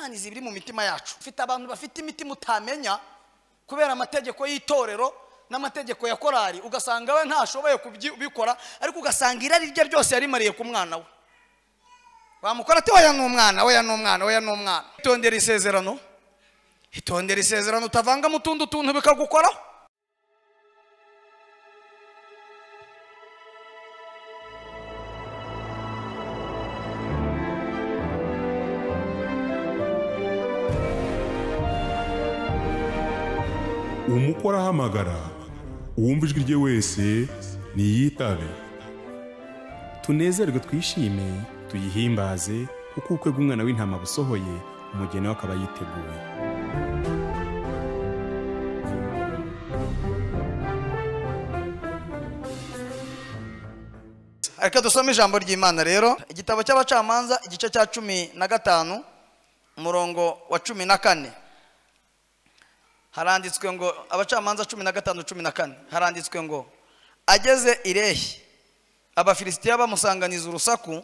Imana izibiri mu mitima yacu. Ufite abantu bafite imitima utamenya kubera amategeko y'itorero n'amategeko ya korari, ugasanga we ntashoboye kubikora, ariko ugasanga irari rye ryose yarimariye ku mwana we. Bamukora ati oya n'umwana, oya n'umwana, oya n'umwana. Itondera isezerano, itondera isezerano, utavanga mu tundi tuntu bikagukoraho. Umukora ahamagara, uwumva ijwi rye wese niyitabe. Tunezerwe twishime, tuyihimbaze, kuko ubukwe bw'umwana w'intama busohoye, umugeni we akaba yiteguye. Reka dusome ijambo ry'Imana rero, igitabo cy'abacamanza igice cya 15 umurongo wa 14. Haranditswe ngo abacamanza 15:14 haranditswe ngo ageze i Lehi Abafilisitiya bamusanganiza urusaku,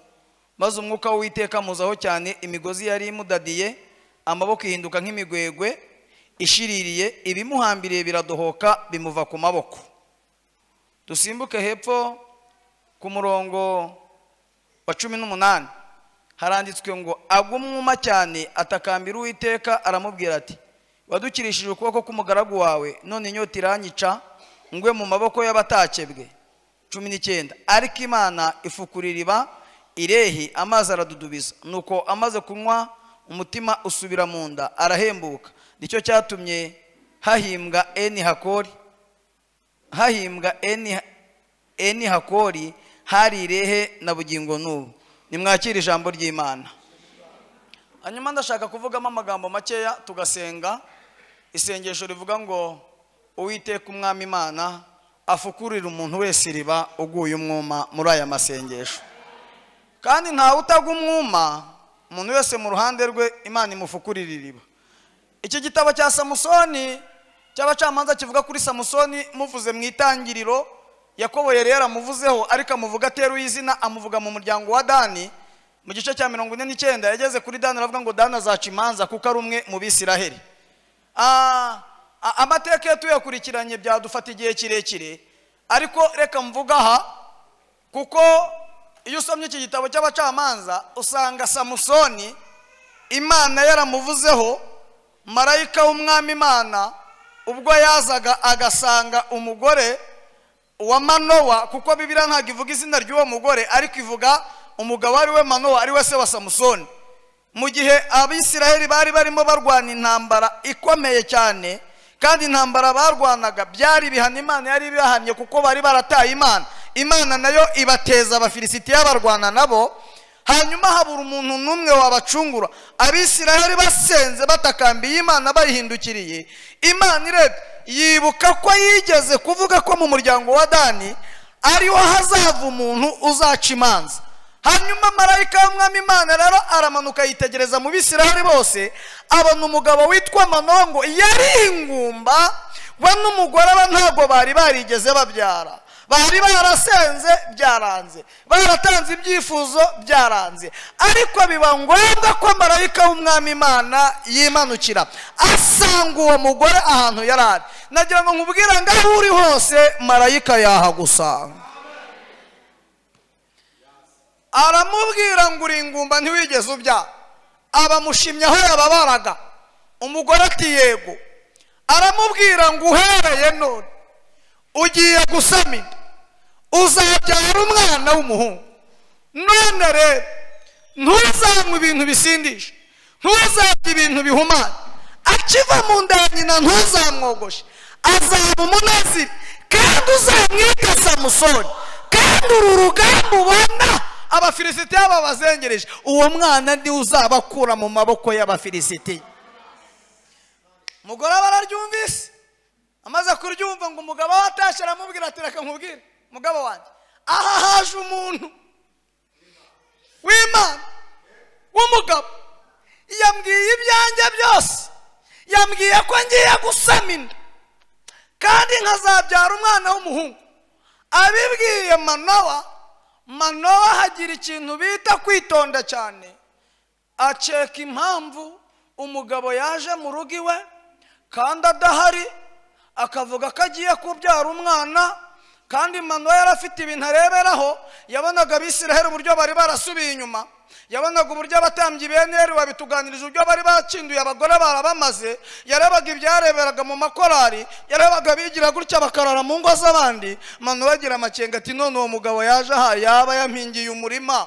maze umwuka w'Uwiteka muzaho cyane, imigozi yari imudadiye amaboko ihinduka nk'imigwegwe ishiririye, ibimuhambiriye biradohoka bimuva ku maboko. Dusimbuke hepfo ku murongo wa 18 haranditswe ngo agumwuma cyane atakambira Uwiteka aramubwira ati wadukirishije ukuboko k'umugaragu wawe, none inyota iranyica ngwe mu maboko y'abatakebwe. 19 ariko Imana ifukura iriba i Lehi, amazi aradudubiza, nuko amaze kunywa umutima usubira mu nda arahembuka. Nicyo cyatumye hahimbwa Eni Hakori, hahimbwa Eni Hakori, hari Lehe na bugingo n'ubu. Nimwakire ijambo ry'Imana. Hanyuma ndashaka kuvugamo amagambo makeya tugasenga isengesho rivuga ngo Uwiteka umwami Imana afukurira umuntu wese iriba uguye umwuma muri aya masengesho. Kandi ntawe utagwa umwuma, umuntu wese mu ruhande rwe Imana imufukurira iriba. Iki gitabo cya Samusoni cy'abacamanza kivuga kuri Samusoni, muvuze mu itangiriro Yakobo yari yaramuvuzeho, ariko amuvuga ateruye izina, amuvuga mu muryango wa Dani. Mu gice cya 49 yageze kuri Dani aravuga ngo Dani azaca imanza kuko ari umwe mu Bisiraheli. Amateka tuyakurikiranye byadufata igihe kirekire, ariko reka mvuga aha, kuko iyo usomye iki gitabo cy'abacamanza usanga Samusoni Imana yaramuvuzeho. Marayika w'umwami Imana ubwo yazaga agasanga umugore wa Manowa, kuko Bibiliya ntabwo ivuga izina ry'uwo mugore, ariko ivuga umugabo ari we Manowa, ari we se wa Samusoni. Mu gihe Abisiraheli bari barimo barwana intambara ikomeye cyane, kandi intambara barwanaga byari ibihano Imana yari ibibahamye, kuko bari barataye Imana. Imana nayo ibateza Abafilisitiya barwana nabo, hanyuma habura umuntu n'umwe wabacungura. Abisiraheli basenze batakambiye Imana bayihindukiriye, Imana irebye yibuka ko yigeze kuvuga ko mu muryango wa Dani ariho hazava umuntu uzaca imanza. Hanyuma marayika w'umwami Imana rero aramanuka yitegereza mu Bisiraheli bose, abona umugabo witwa Manowa ngo yari ingumba, we n'umugore we ntabwo bari barigeze babyara, bari barasenze byaranze, baratanze ibyifuzo byaranze, ariko biba ngombwa ko marayika w'umwami Imana yimanukira asanga uwo mugore ahantu yari ari. Nagira ngo nkubwire ngo aho uri hose marayika yahagusanga. Aramubwira ngo uri ingumba ntiwigeze ubyara. Abamushimye aho yababaraga. Umugore ati yego. Aramubwira ngo uhereye none ugiye gusama inda, uzabyara umwana w'umuhungu. None rero ntuzanywe ibintu bisindisha, ntuzarye ibintu bihumanya, akiva mu nda ya nyina ntuzamwogoshe, azaba umunaziri, kandi uzamwita Samusoni. Kandi uru rugamba ubona Abafilisitiya babazengereje, uwo mwana ndi uzabakura mu maboko y'Abafilisitiya. Umugore bararyumvise, amaze kuryumva ngo umugabo we atashye aramubwira ati reka nkubwire mugabo wanjye, aha haje umuntu w'Imana w'umugabo, yambwiye ibyanjye byose, yambwiye ko ngiye gusama inda kandi nkazabyara umwana w'umuhungu. Abibwiye Manowa, Manowa hagira ikintu bita kwitonda cyane, aceka impamvu Umugabo yaje mu rugo iwe kandi adahari, akavuga ko agiye kubyara umwana, kandi Manowa yari afite ibintu areberaho. Yabonaga Abisiraheli uburyo bari barasubiye inyuma, yabonaga uburyo abatambyi bene Eli babituganirije, uburyo bari bakinduye abagore barabamaze, yarebaga ibyareberaga mu makorari, yarebaga bigira gutya bakarara mu ngo z'abandi. Manowa agira amakenga ati none uwo mugabo yaje aha yaba yampingiye umurima,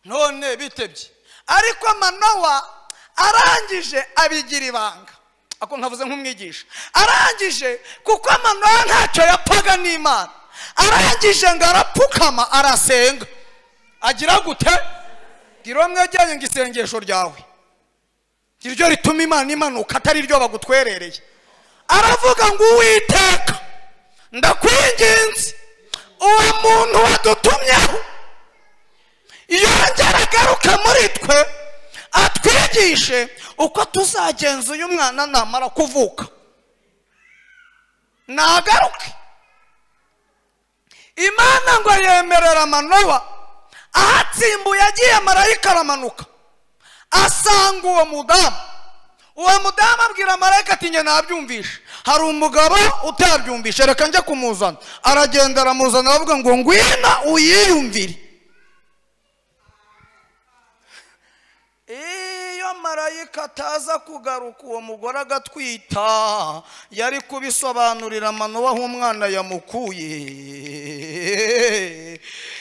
none bitebye. Ariko Manowa arangije abigira ibanga, ako nkavuze nk'umwigisha, arangije kuko Manowa ntacyo yapfaga n'Imana, arangije ngo arapfukama arasenga. Agira gute? Gira mwegeranye ngo isengesho ryawe iryo rituma Imana imanuka, atari ryo bagutwerereye. Aravuga ngo Uwiteka ndakwinginze, uwo muntu wadutumyeho yongera agaruka muri twe atwigishe uko tuzagenza uyu mwana namara kuvuka. Nagaruke. Imana ngo yemerera Manowa, ahatsimbuye agiye marayika aramanuka asanga uwo mudamu. Uwo mudamu abwira marayika ati njye nabyumvishe, hari umugabo utabyumvishe, reka njye kumuzana. Aragenda aramuzana, aravuga ngo ngwino uyiyumvire. Iyo marayika ataza kugaruka uwo mugore agatwita, yari kubisobanurira Manowa aho umwana yamukuye.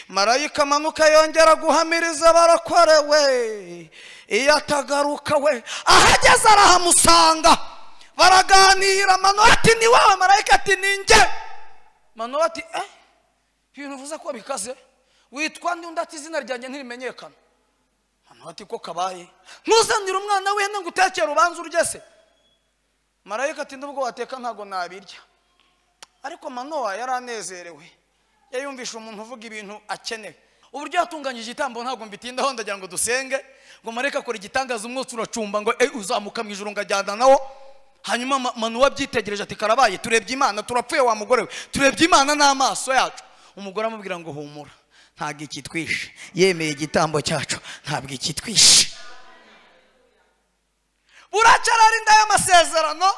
Marayika amanuka yongera guhamiriza barakorewe. Iyo atagaruka we ahageze arahamusanga, baraganira. Manowa ati ni wowe? Marayika ati ni njye. Manowa ati ibintu uvuze ko bikaze, witwa nde? Undi ati izina ryanjye ntirimenyekana. Manowa ati ko kabaye, ntuzanire umwana w'ihene ngo utekere ubanze urye se? Marayika ati ndubwo wateka ntago nabirya. Ariko Manowa yari anezerewe, yayumvisha umuntu uvuga ibintu akeneye. Uburyo yatunganyije igitambo ntabwo mbitindaho, ndagira ngo dusenge. Ngo marayika akora igitangaza, umwotsi uracumba ngo uzamuka mu ijuru ngo ajyana nawo. Hanyuma Manowa abyitegereje ati karabaye, turebye Imana turapfuye wa mugore we, turebye Imana n'amaso yacu. Umugore amubwira ngo humura, ntabwo ikitwishe, yemeye igitambo cyacu, ntabwo ikitwishe. Buracyari inda y'amasezerano,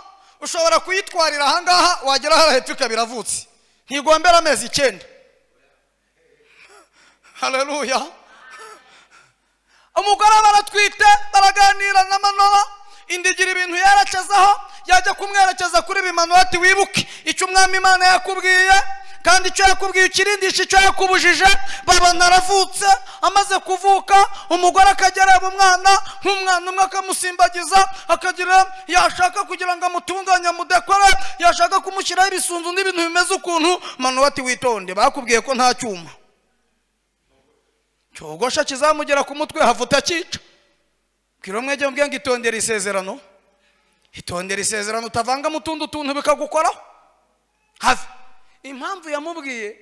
ushobora kuyitwarira ahangaha, wagera hariya hepfo ikaba iravutse, ntigombera amezi 9. Haleluya. Umugore baratwite, baraganira na Manowa, indigira ibintu yerekezaho, yajya kumwerekeza kuri Manowa ati wibuke icyo umwami Imana yakubwiye, kandi icyo yakubwiye ukirindisha icyo yakubujije. Babona aravutse, amaze kuvuka umugore akajya areba umwana nk'umwana umwe, akamusimbagiza, akagira yashaka kugira ngo amutunganye amudekore, yashaka kumushyiraho ibisunzu n'ibintu bimeze ukuntu. Manowa ati witonde, bakubwiye ko nta cyuma cyogosha kizamugera ku mutwe havuta cyica. Bwira mwege mbwiye ngo itondere isezerano, itondere isezerano, utavanga mu tundi tuntu bikagukoraho. Have impamvu yamubwiye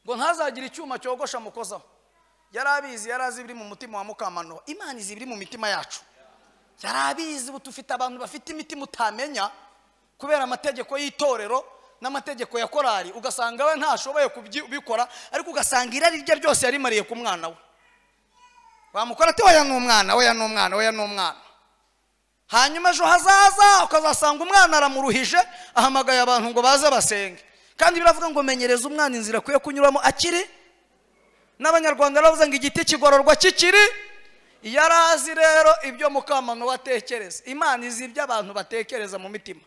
ngo ntazagira icyuma cyogosha mukozaho, yari abizi, yari azi ibiri mu mutima wa Mukamanowa. Imana izi ibiri mu mitima yacu, yari abizi. Ubu tufite abantu bafite imitima utamenya kubera amategeko y'itorero n'amategeko ya korari, ugasanga we ntashoboye kubikora, ariko ugasanga irari rye ryose yarimariye ku mwana we. Bamukora ati oya ni umwana, oya ni umwana, oya ni umwana. Hanyuma ejo hazaza ukazasanga umwana aramuruhije, ahamagaye abantu ngo baze basenge. Kandi biravuga ngo menyereza umwana inzira akwiye kunyuramo akiri. N'abanyarwanda baravuze ngo igiti kigororwa kikiri. Yarazi rero ibyo Mukamanowa atekereza. Imana izi ibyo abantu batekereza mu mitima.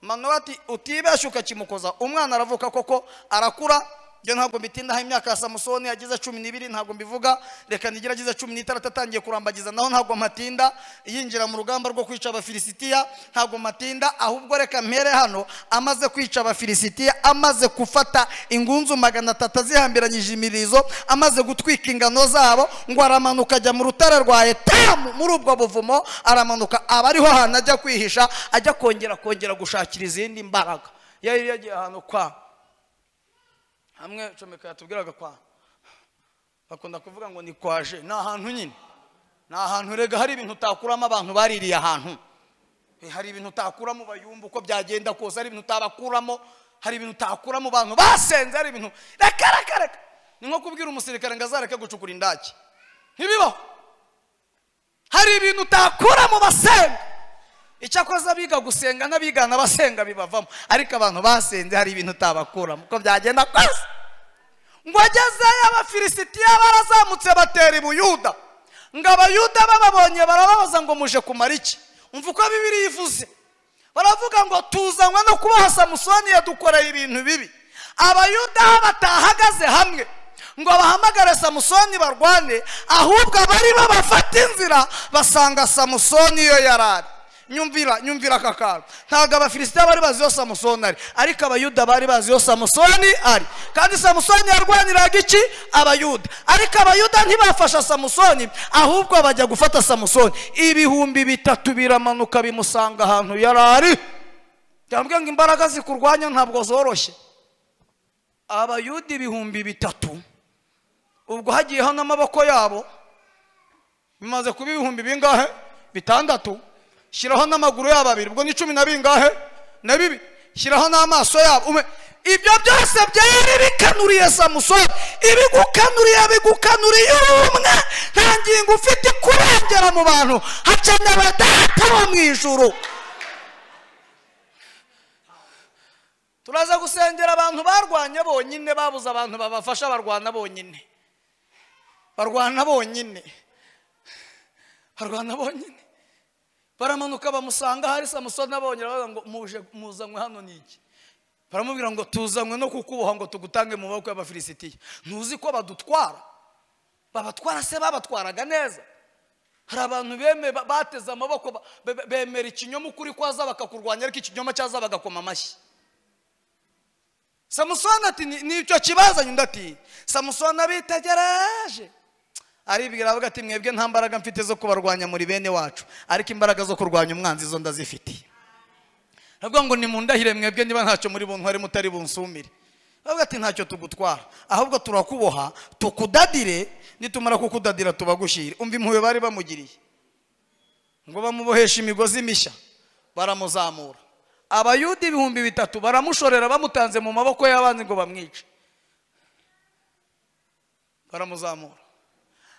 Manowa ati utibeshe ukakimukoza. Umwana aravuka koko arakura. Ibyo ntabwo mbitindaho, imyaka ya Samusoni yagize 12 ntabwo mbivuga, reka nigira agize 16 atangiye kurambagiza, naho ntabwo matinda. Yinjira mu rugamba rwo kwica Abafilisitiya, ntabwo matinda, ahubwo reka mpere hano. Amaze kwica Abafilisitiya, amaze gufata ingunzu 300 zihambiranyije imirizo, amaze gutwika ingano zabo, ngo aramanuka ajya mu rutare rwa Etamu, muri ubwo buvumo aramanuka, aba ariho ahantu ajya kwihisha, ajya kongera gushakira izindi mbaraga. Yari yagiye ahantu kwa hamwe Comeka yatubwiraga kwa bakunda kuvuga ngo ni kwaje, ni ahantu nyine, ni ahantu rega hari ibintu utakuramo abantu baririye ahantu, hari ibintu utakuramo bayumva uko byagenda kose, hari ibintu utabakuramo, hari ibintu utakuramo abantu basenze, hari ibintu reka reka reka. Ni nko kubwira umusirikare ngo azareke gucukura indaki, ntibibaho. Ibintu utakura mu basenga. Icyakoze abiga gusenga n'abigana basenga bibavamo, ariko abantu basenze hari ibintu utabakuramo uko byagenda kose. Ngo agezeyo Abafilisitiya barazamutse batera i Buyuda. Ngo Abayuda bababonye barababaza ngo muje kumara iki? Umva uko Bibiliya ivuze. Baravuga ngo tuzanywe no kubaha Samusoni yadukoreye ibintu bibi. Abayuda batahagaze hamwe ngo bahamagare Samusoni barwane, ahubwo bari babafata inzira basanga Samusoni iyo yarari. Nyumvira aka kantu. Ntabwo Abafilisitiya bari bazi yo Samusoni ari, ariko Abayuda bari bazi yo Samusoni ari. Kandi Samusoni yarwaniraga iki? Abayuda. Ariko Abayuda ntibafasha Samusoni, ahubwo bajya gufata Samusoni. 3000 biramanuka bimusanga ahantu yarari. Cyangwa ngo imbaraga zikurwanya ntabwo zoroshye. Abayuda 3000 ubwo hagiyeho n'amaboko yabo bimaze kuba ibihumbi bingahe? 6. Shyiraho n'amaguru yabo abiri, ubwo ni 10 na bingahe? Na 2. Shyiraho n'amaso yabo. Ibyo byose byari bikanuriye Samusoni. Ibigukanuriye bigukanuriye umwe, nta ngingo ufite kurengera mu bantu, hakenewe Data wo mu ijuru. Turaza gusengera abantu barwanye bonyine, babuze abantu babafasha, barwana bonyine. Barwana bonyine. Barwana bonyine. Baramanuka bamusanga hari Samusoni abonye, baravuga ngo muje muzanywe hano niki? Baramubwira ngo tuzanywe no kukuboha ngo tugutange mu maboko y'Abafilisitiya. Ntuzi ko badutwara? Babatwara se babatwaraga neza? Hari abantu beme bateze amaboko bemera ikinyoma ukuri kwaza bakakurwanya, ariko ikinyoma cyaza bagakoma amashyi. Samusoni ati nicyo kibazanye. Undi ati Samusoni abitegereje aribwira avuga ati mwebwe nta mbaraga mfite zo kubarwanya muri bene wacu, ariko imbaraga zo kurwanya umwanzi zo ndazifite. Aravuga ngo nimundahire mwebwe niba ntacyo muri buntware mutari bunsumire. Aravuga ati ntacyo tugutwara, ahubwo turakuboha tukudadire, nitumara kukudadira tubagushyire. Umva impuhwe bari bamugiriye. Ngo bamubohesha imigozi mishya baramuzamura. Abayuda 3000 baramushorera bamutanze mu maboko y'abanzi ngo bamwice. Baramuzamura.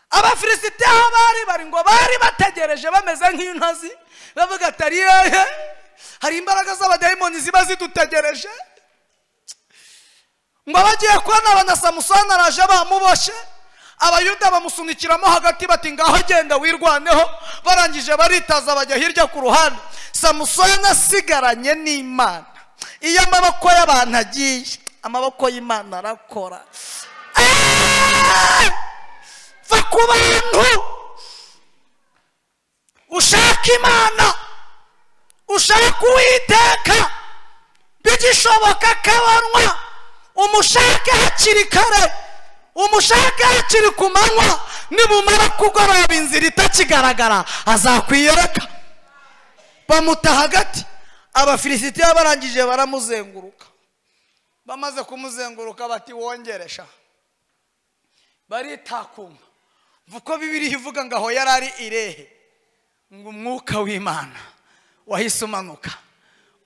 Abafilisitiya bari bari ngo bari bategereje bameze nk'intazi, bavuga ati ari hehe? Hari imbaraga z'abadayimoni ziba zidutegereje. Ngo bagiye kubona na Samusoni araje bamuboshe, Abayuda bamusunikiramo hagati bati ngaho genda wirwaneho. Barangije baritaza bajya hirya ku ruhande. Samusoni asigaranye n'Imana. Iyo amaboko y'abantu agiye, amaboko y'Imana arakora. Va ku bantu, ushaka Imana, ushaka Uwiteka, bigishoboka kabanwa, umushake hakiri kare, umushake hakiri ku manywa. Nibumara kugoroba inzira itakigaragara azakwiyereka. Bamuta hagati. Abafilisitiya barangije baramuzenguruka. Bamaze kumuzenguruka bati wongeresha. Baritakuma. Vuko Bibiliya ivuga ngo aho yarari irehe, ngo umwuka w'Imana wahise umanuka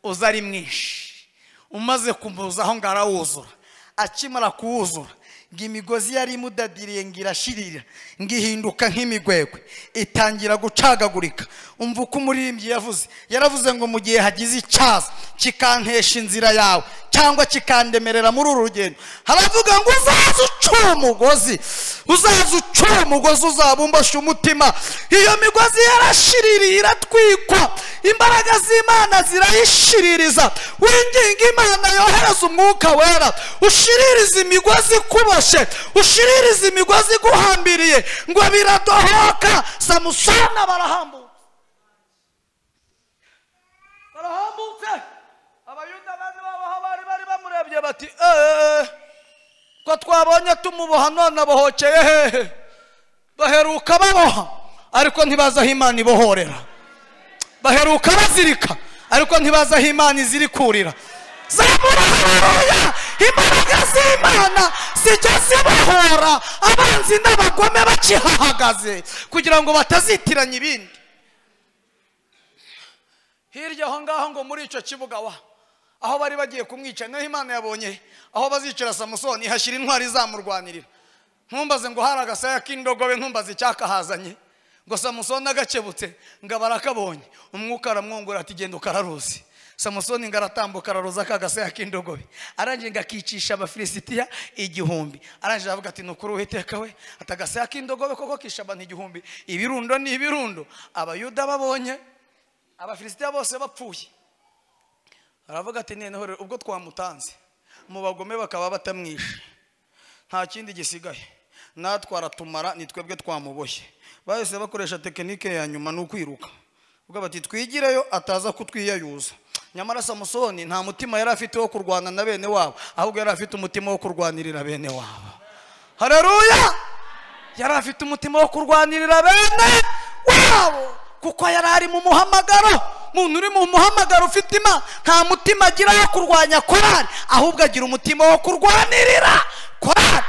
uza ari mwinshi, umaze kumuzaho ngo arawuzura. Akimara kuwuzura ngo imigozi yari imudadiriye ngo irashirira, ngo ihinduka nk'imigwegwe, itangira gucagagurika. Umva uko umuririmbyi yavuze. Yaravuze ngo mu gihe hagize icyaza kikantesha inzira yawe cyangwa kikandemerera muri uru rugendo, haravuga ngo uzaza ucura umugozi, uzaza ucura umugozi uzabumbasha umutima. Iyo migozi yarashiririye iratwikwa, imbaraga z'Imana zirayishiririza. Winginga Imana yohereza umwuka wera ushiririza imigozi ikuboshe, ushiririza imigozi iguhambiriye, ngo biradohoka. Samusoni barahambutse, barahambutse. Abayuda bane babaho bari bari bamurebye bati ko twabonye tumuboha none abohokeye hehe? Baheruka baboha ariko ntibaza aho Imana ibohorera. Baheruka bazirika ariko ntibaza aho Imana izirikurira. Zamura haleluya! Imbaraga z'Imana zijya zibohora abanzi n'abagome bakihahagaze kugira ngo batazitiranya ibindi. Hirya aho ngaho ngo muri icyo kibuga wa aho bari bagiye kumwica, naho Imana yabonye aho bazicira Samusoni ihashyira intwari izamurwanirira. Ntumbaze ngo hari agasaya k'indogobe, ntumbaze icyakahazanye. Ngo Samusoni agakebutse ngo abarakabonye, umwuka aramwongora ati genda ukararuzi. Samusoni ngo aratambuka araruza ka gasaya k'indogobe, arangije ngo akicisha Abafilisitiya 1000. Arangije avuga ati nukuri Uwiteka we, ati agasaya k'indogobe koko kisha abantu 1000, ibirundo ni ibirundo. Abayuda babonye Abafilisitiya bose bapfuye, aravuga ati noneho rero ubwo twamutanze mu bagome bakaba batamwishe, nta kindi gisigaye, natwe aratumara, ni twebwe twamuboshye. Bahise bakoresha tekinike ya nyuma, ni ukwiruka. Ubwo bati twigireyo ataza kutwiyayuza. Nyamara Samusoni nta mutima yari afite wo kurwana na bene wabo, ahubwo yari afite umutima wo kurwanirira bene wabo. Haleluya! Yari afite umutima wo kurwanirira bene wabo, kuko yari ari mu muhamagaro. Umuntu uri mu muhamagaro ufite Imana nta mutima agira wo kurwanya korali, ahubwo agira umutima wo kurwanirira korali.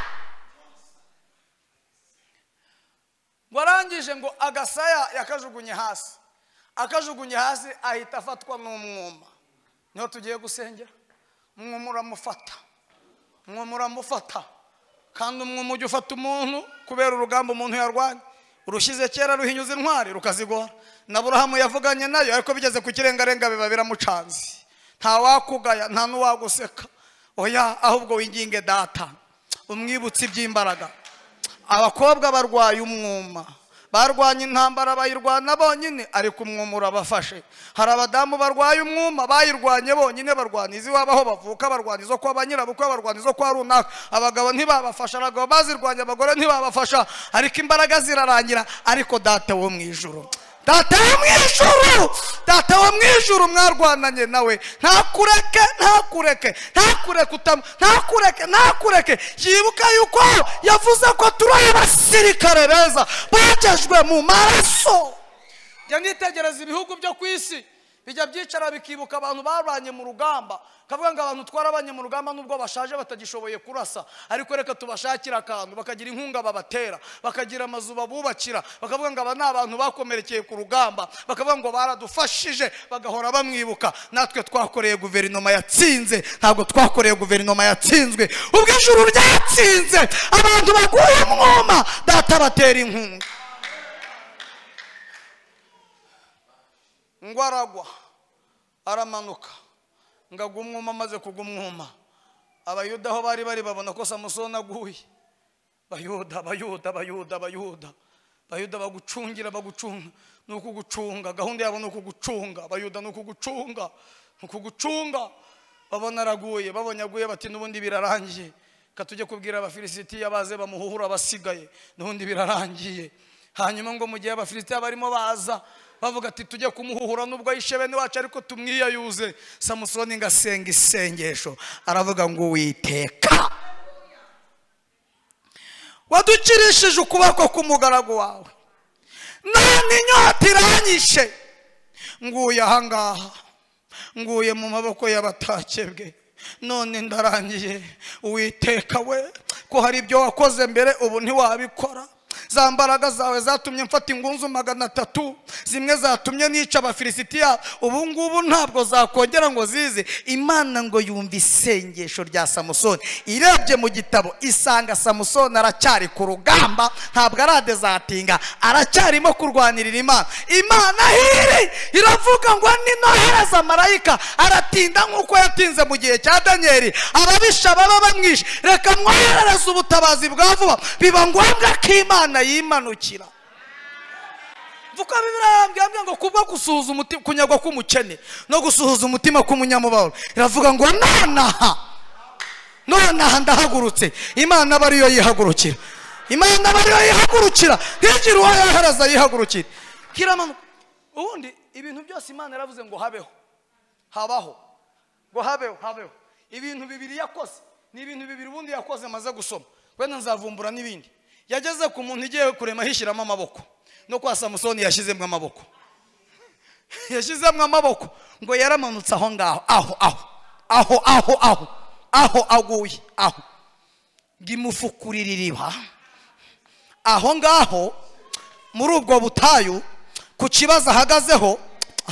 Ngo arangije ngo agasaya yakajugunye hasi, akajugunye hasi ahita afatwa n'umwuma. Niho tugiye gusengera. Umwuma uramufata, umwuma uramufata. Kandi umwuma ujya ufata umuntu kubera urugamba umuntu yarwanye, urushyize kera ruhinyuza intwari rukazigora. Na Aburahamu yavuganye nayo, ariko bigeze ku kirengarenga biba biramucanze. Nta wakugaya, nta n'uwaguseka, oya, ahubwo winginge data umwibutse iby'imbaraga. Abakobwa barwaye umwuma, barwanye intambara bayirwana bonyine, ariko umwuma urabafashe. Hari abadamu barwaye umwuma bayirwanye bonyine, barwana iziwabo aho bavuka, barwana izo kwa banyirabukwe, barwana izo kwa runaka. Abagabo ntibabafasha, abagabo bazirwanya, abagore ntibabafasha, ariko imbaraga zirarangira. Ariko data wo mu ijuru, data wo mu ijuru, data wo mu ijuru mwarwananye nawe, ntakureke, ntakureke, ntakureke utamu, ntakureke, ntakureke. Yibuka yuko yavuze ko turi abasirikare beza bogejwe mu maraso. Jya nitegereza ibihugu byo ku isi bijya byicara bikibuka abantu babanye mu rugamba, kavuga ngo abantu twarabanye mu rugamba nubwo bashaje batagishoboye kurasa, ariko reka tubashakira akantu, bakagira inkunga babatera, bakagira amazu babubakira, bakavuga ngo aba ni abantu bakomerekeye ku rugamba, bakavuga ngo baradufashije, bagahora bamwibuka. Natwe twakoreye guverinoma yatsinze, ntabwo twakoreye guverinoma yatsinzwe. Ubwo ijuru ryatsinze, abantu baguye umwuma, data batera inkunga. Ngo aragwa aramanuka, ngo agwa umwuma. Amaze kugwa umwuma, Abayuda aho bari bari babona ko Samusoni aguye. Bayuda, Bayuda, Bayuda, Bayuda, Bayuda bagucungira, bagucunga, ni ukugucunga. Gahunda yabo ni ukugucunga. Bayuda ni ukugucunga, ni ukugucunga. Babona araguye, babonye aguye bati n'ubundi birarangiye, ka tujye kubwira Abafilisitiya baze bamuhuhura abasigaye, n'ubundi birarangiye. Hanyuma ngo mu gihe Abafilisitiya barimo baza bavuga ati tujye kumuhuhura nubwo yishe bene wacu, ariko tumwiyayuze. Samusoni ngo asenga isengesho, aravuga ngo Uwiteka wadukirishije ukuboko k'umugaragu wawe, none inyota iranyishe, nguye ahangaha, nguye mu maboko y'abatakebwe, none ndarangiye. Uwiteka we, ko hari ibyo wakoze mbere ubu ntiwabikora. Za mbaraga zawe zatumye mfata ingunzu 300, zimwe zatumye nica Abafilisitiya, ubu ngubu ntabwo zakongera ngo zize. Imana ngo yumva isengesho rya Samusoni, irebye mu gitabo isanga Samusoni aracyari ku rugamba, ntabwo aradezatinga, aracyarimo kurwanirira Imana. Imana hiri iravuga ngo ninohereza marayika, aratinda nk'uko yatinze mu gihe cya Danieli, ababisha baba bamwishe, reka mwoherereze ubutabazi bwa vuba. Biba ngombwa ko Imana yimanukira. Vuka Bibiliya ngo kubwo gusuhuza umutima, kunyagwa k'umukene no gusuhuza umutima k'umunyamubabaro, iravuga ngo nonaha, nonaha ndahagurutse. Imana aba ariyo yihagurukira, Imana aba ariyo yihagurukira, ntigire uwo yohereza yihagurukira. Kiramanuka. Ubundi ibintu byose Imana yaravuze ngo habeho, habaho, ngo habeho, habeho. Ibintu bibiri yakoze, ni ibintu bibiri ubundi yakoze maze gusoma, wenda nzavumbura n'ibindi. Yageze ku muntu igiye kurema hishyiramo amaboko, no kwa Samusoni yashyizemo amaboko, yashyizemo amaboko. Ngo yaramanutse aho ngaho, aho aho aho aho aho aho aguye, aho ngimufukurira iriba aho ngaho muri ubwo butayu, ku kibazo ahagazeho.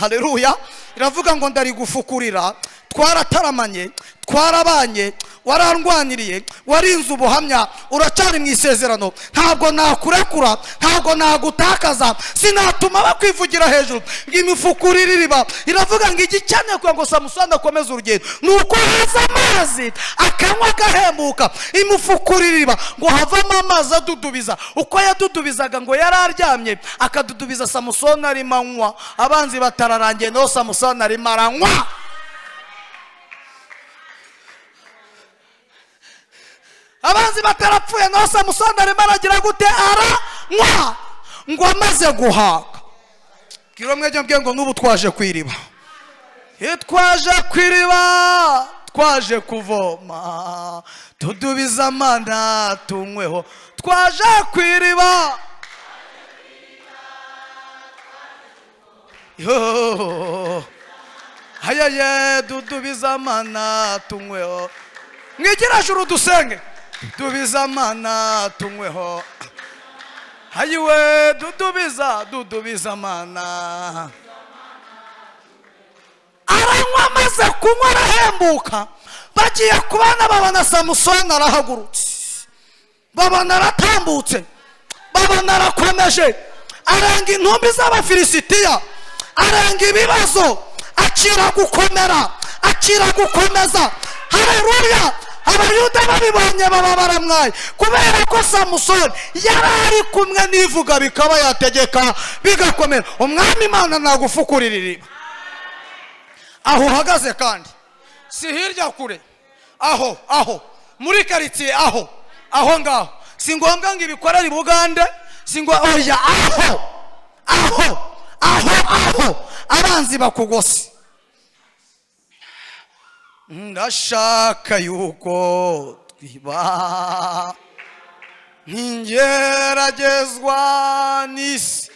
Haleluya! Iravuga ngo ndarigufukurira, twarataramanye, twarabanye, warandwaniriye, warinze ubuhamya, uracyari mu isezerano, ntabwo nakurekura, ntabwo nagutakaza, sinatuma bakwivugira hejuru. Imifukurire iriba. Iravuga ngo igikenewe kugira ngo Samusoni akomeze urugendo nuko haza amazi akanywa agahembuka. Imufukurire iriba ngo havamo amazi adudubiza. Uko yadudubizaga ngo yari aryamye akadudubiza Samusoni arimo anywa. Abanzi batararangiye no Samusoni arimo aranywa. Abanzi batarapfuye no Samusoni arimo aragira gute? Aranywa. Ngo amaze guhaga, kiro mwejye mbwiye ngo n'ubu twaje kwiriba, twaje kwiriba, twaje kuvoma, tudubiza amana tunyweho, twaje kwiriba. Yo hayaye, dudubiza amana tunyweho. Mwigira juru dusenge, dudubiza amana tunyweho. Hayiwe, dudubiza, dudubiza amana. Aranywa, amaze kunywa arahembuka. Bagiye kubana babona Samusoni arahagurutse, babona aratambutse, babona arakomeje, arenga intumbi z'Abafilisitiya, arenga ibibazo, akira gukomera, akira gukomeza. Haleluya! Abayuda babibonye baba baramwaye, kubera ko Samusoni yari ari kumwe n'ivuga bikaba yategeka bigakomera. Umwami Imana nagufukurira iriba aho uhagaze, kandi si hirya kure, aho aho muri karitsiye, aho aho ngaho. Si ngombwa ngo ibikorere i Bugande, si ngo oya, aho aho aho aho abanzi bakugose. Ndashaka yuko twiba ntingeragezwa n'isi,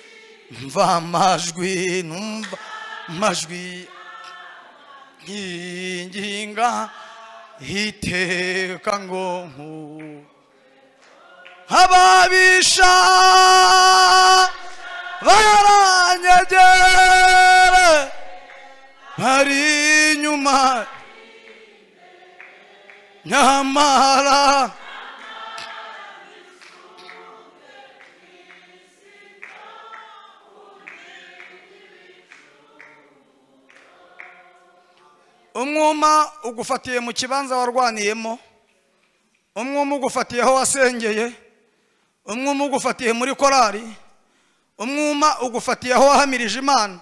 mva amajwi, numva amajwi nkinginga iteka ngo ababisha baranyegere bari inyuma, nyamara umwuma ugufatiye mu kibanza warwaniyemo, umwuma ugufatiye aho wasengeye, umwuma ugufatiye muri korari, umwuma ugufatiye aho wahamirije Imana,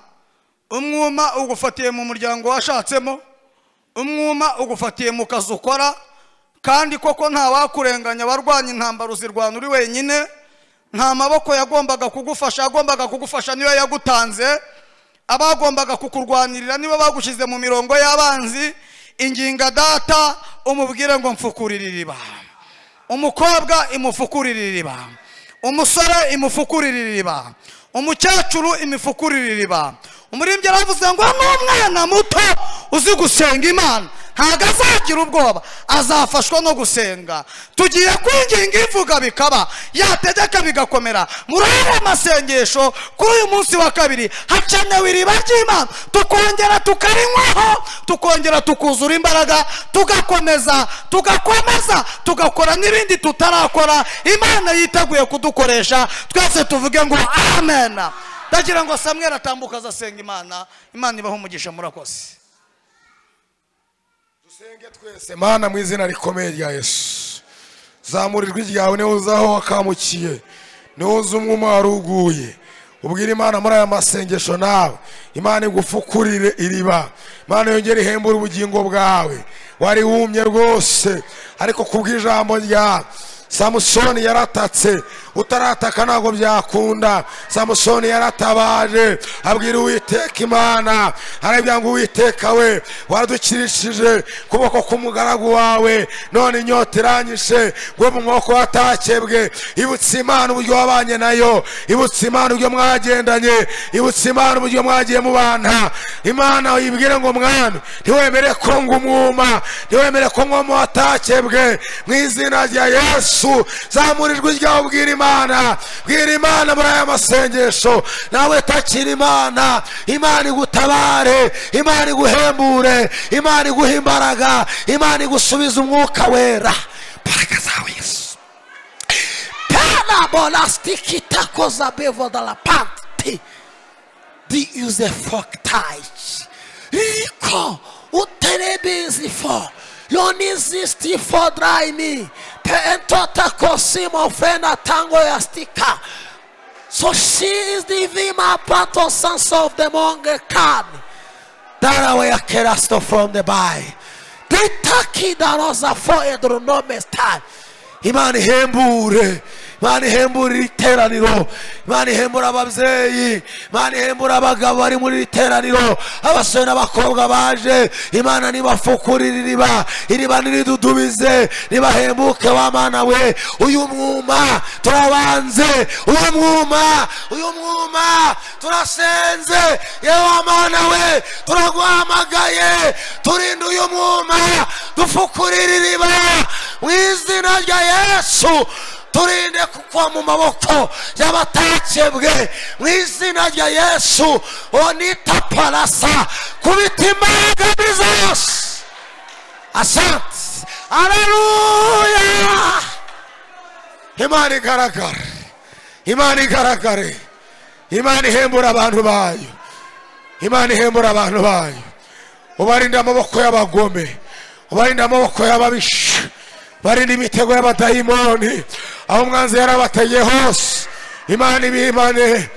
umwuma ugufatiye mu muryango washatsemo, umwuma ugufatiye mu kazi ukora. Kandi koko nta wakurenganya, warwanya intambara uzirwana uri wenyine, nta maboko yagombaga kugufasha, yagombaga kugufasha niyo yagutanze, abagombaga kukurwanirira nibo bagushyize mu mirongo y'abanzi. Inginga data umubwire ngo mfukurire iriba, umukobwa imufukurire iriba, umusore imufukurire iriba, umukecuru imifukurire iriba. Umurimbyi aravuze ngo n'umwana muto uzi gusenga Imana ntabwo azagira ubwoba, azafashwa no gusenga. Tugiye kwinginga ivuga bikaba, yategeka bigakomera. Muri aya masengesho kuri uyu munsi wa kabiri hakenewe iriba ry'Imana, tukongera tukarinywaho, tukongera tukuzura imbaraga, tugakomeza, tugakomeza, tugakora n'ibindi tutarakora. Imana yiteguye kudukoresha. Twese tuvuge ngo amen. Ndagira ngo Samuel atambuka azasenga Imana. Imana ibahe umugisha, murakoze. Dusenge twese. Mana mu izina rikomeye rya Yesu, zamura ijwi ryawe niho uzaho wakamukiye, niho uza umwuma waruguye. Ubwira Imana muri aya masengesho nawe, Imana igufukurire iriba, Imana yongere ihembure ubugingo bwawe. Wari wumye rwose, ariko kubw'ijambo ryawe Samusoni yaratatse, utarataka ntabwo byakunda. Samusoni yaratabaje abwira Uwiteka Imana, arabwira ngo Uwiteka we waradukirishije kuboko k'umugaragu wawe, none inyota iranyishe ngo mu mwoko watakebwe. Ibutse Imana uburyo wabanye nayo, ibutse Imana uburyo mwagendanye, ibutse Imana uburyo mwagiye mubana. Imana uyibwire ngo Mwami ntiwemere ko ngumwuma, ntiwemere ko ngoma watakebwe, mu izina rya Yesu. Yesu. Zamura ijwi ryawe ubwira Imana, bwira Imana muri aya masengesho. Nawe takira Imana, Imana igutabare, Imana iguhembure, Imana iguhe imbaraga, Imana igusubize umwuka wera. Baraka zawe Yesu. Pena bolastiki takoza bevo dalla panti di use foktai Iko uterebezi fo lonizisti fo draimi te entota kosimo fena tango yastika. So she is the vima pato sons of the monge kan darawe yakerasto from the by ditaki darosa fo edronomes time. Imana ihembure, Imana ihembure iteraniro, Imana ihembure ababyeyi, Imana ihembure abagabo bari muri iteraniro, abasore n'abakobwa baje. Imana nibafukurire iriba, iriba niridudubize, nibahembuke wa Mana we. Uyu mwuma turabanze, uyu mwuma, uyu mwuma turasenze, yewe Mana we, turaguhamagaye, turinde uyu mwuma, dufukurire iriba mu izina rya Yesu. Turinde kugwa mu maboko y'abatakebwe mu izina rya Yesu. Onita palasa kubita imbaraga zose. Asante, haleluya. Imana igaragare, Imana igaragare, Imana ihembura abantu bayo, Imana ihembura abantu bayo. Ubarinde amaboko y'abagome, ubarinde amaboko y'ababisha, barinde imitego y'abadayimoni aho umwanzi yarabateye hose. Imana ibimane,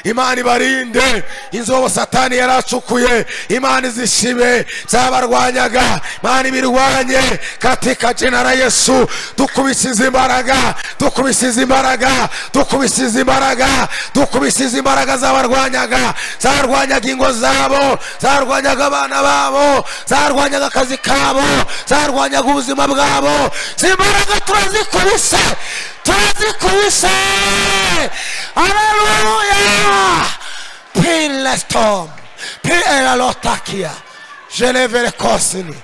Imana ibarinde inzobo satani yaracukuye, Imana izishibe zabarwanyaga, Imana ibirwanye katika jina la Yesu. Dukubisize imbaraga, dukubisize imbaraga, dukubisize imbaraga, dukubisize imbaraga zabarwanyaga, zarwanyaga ingo zabo, zarwanyaga abana babo, zarwanyaga akazi kabo, zarwanyaga ubuzima bwabo. Imbaraga turazikubise, turazikubise. Haleluya. Pilestom pilalotakia jelevere kosini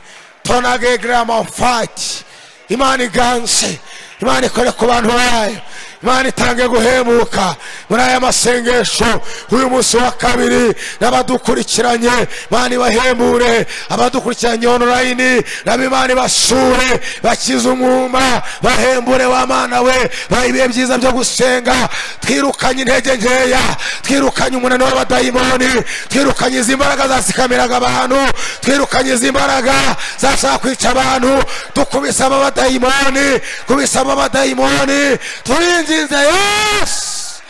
tonage grama fight. Imana iganse, Imana ikore ku bantu bayo, Imana itange guhemuka muri aya masengesho uyu munsi wa kabiri. N'abadukurikiranye Imana ibahembure, abadukurikiranye online nabo Imana ibasure, bakize umwuma, bahembure wa Mana we, bahe ibihe byiza byo gusenga. Twirukanye intege nkeya, twirukanye umunaniro w'abadayimoni, twirukanye izi mbaraga zasikamiraga abantu, twirukanye izi mbaraga zashaka kwica abantu. Dukubise abadayimoni, kubise abadayimoni, turinginze Yesu.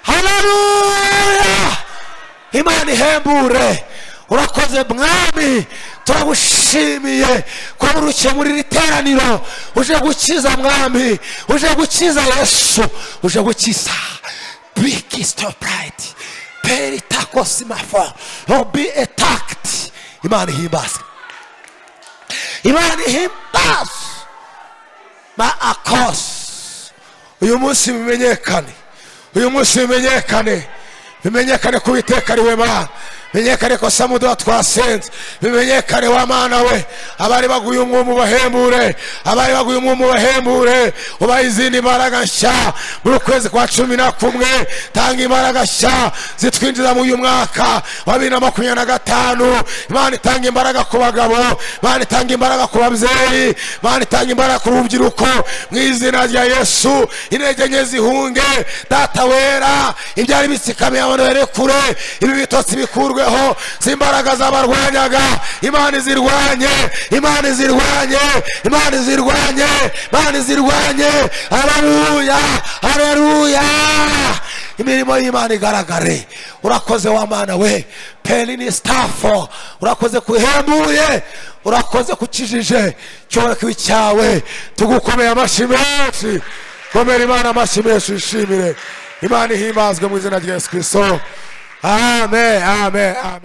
Haleluya. Imana ihembure. Urakoze Mwami, turagushimiye ko urukiye muri iri teraniro, uje gukiza Mwami, uje gukiza Yesu, uje gukiza. Big stop right peritakosimafo be attacked. Imana ihimbazwe, Imana ihimbazwe. Ma akos uyu munsi bimenyekane, uyu munsi bimenyekane, bimenyekane ko Uwiteka ari we Mana, bimenyekane ko Samuduha twasenze, bimenyekane wa Mana we. Abari baguye umwuma ubahembure, abari baguye umwuma ubahembure, ubahe izindi mbaraga nshya muri ukwezi kwa 11. Tanga imbaraga nshya zitwinjiza mu uyu mwaka wa 2025. Imana itanga imbaraga ku bagabo, Imana itanga imbaraga ku babyeyi, Imana itanga imbaraga ku rubyiruko mu izina rya Yesu. Intege nke zihunge, Data wera, ibyari bitsikamiye abantu berekure, ibi bitotsi bikurweho, imbaraga zabarwanyaga Imana izirwanye, Imana izirwanye, Imana izirwanye, Imana izirwanye. Haleluya, haleluya. Imirimo y'Imana igaragare. Urakoze wa Mana we, pelini stafo, urakoze kuhembuye, urakoze kukijije cyora cyawe. Tugukomeye amashyi menshi, komera Imana amashyi menshi, ishimire Imana ihimbazwe mu izina rya Yesu Kristo. Amen, amen, amen.